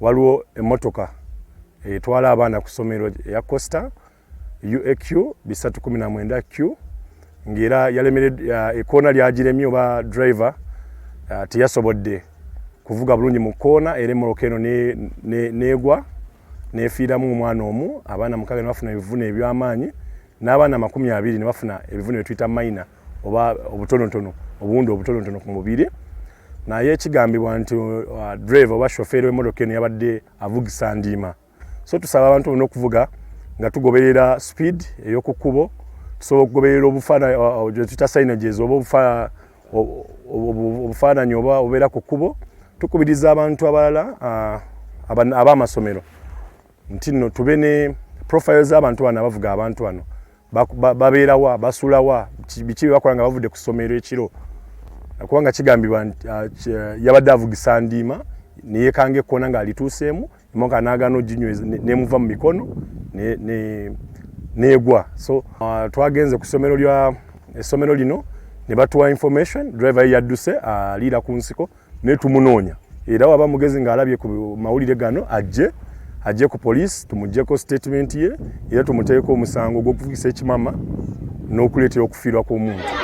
Waliwo emmotoka etwala abaana ku ssomero eya Coaster UAQ 319 Q, ng'era yalemereddwa ekkoona lyagiremye oba driver teyasobodde kuvuga bulungi mu kkoona, era emmotoka eno neegwa neefiiramu omwana omu, abaana 6 ne bafuna ebivune eby'amaanyi, n'abaana 20 ne bafuna ebivune bye tuyita minor oba obutonotono, obuwundu obutonotono ku mubiri. Naye kigambibwa nti driver oba shofeeri w'emmotoka eno yabadde avugisa ndiima. So tusaba abantu bonna okuvuga nga tugoberera speed ey'oku kkubo, tusobola okugoberera obufaananyi tuyita signages oba obufaananyi oba obubeera ku kkubo. Tukubiriza abantu abalala ab'amasomero nti nno tube ne profile z'abantu bano abavuga abantu bano, babeerawa, basulawa, biki bye bakola nga bavudde ku ssomero ekiro, kubanga kigambibwa nti yabadde avugisa ndiima neyekanga ekkona ng'alituuseemu, emotoka n'agaana oginyweza, nemuva mu mikono neegwa. So twagenze ku ssomero lya essomero lino ne batuwa information, driver ye yadduse aliira ku nsiko, naye tumunoonya. Era waba mugezi ng'alabye ku mawulire gano, ajje ku poliisi tumuggyeko statement ye, era tumuteeko omusango gw'okuvugisa ekimama n'okuleetera okufiirwa kw'omuntu.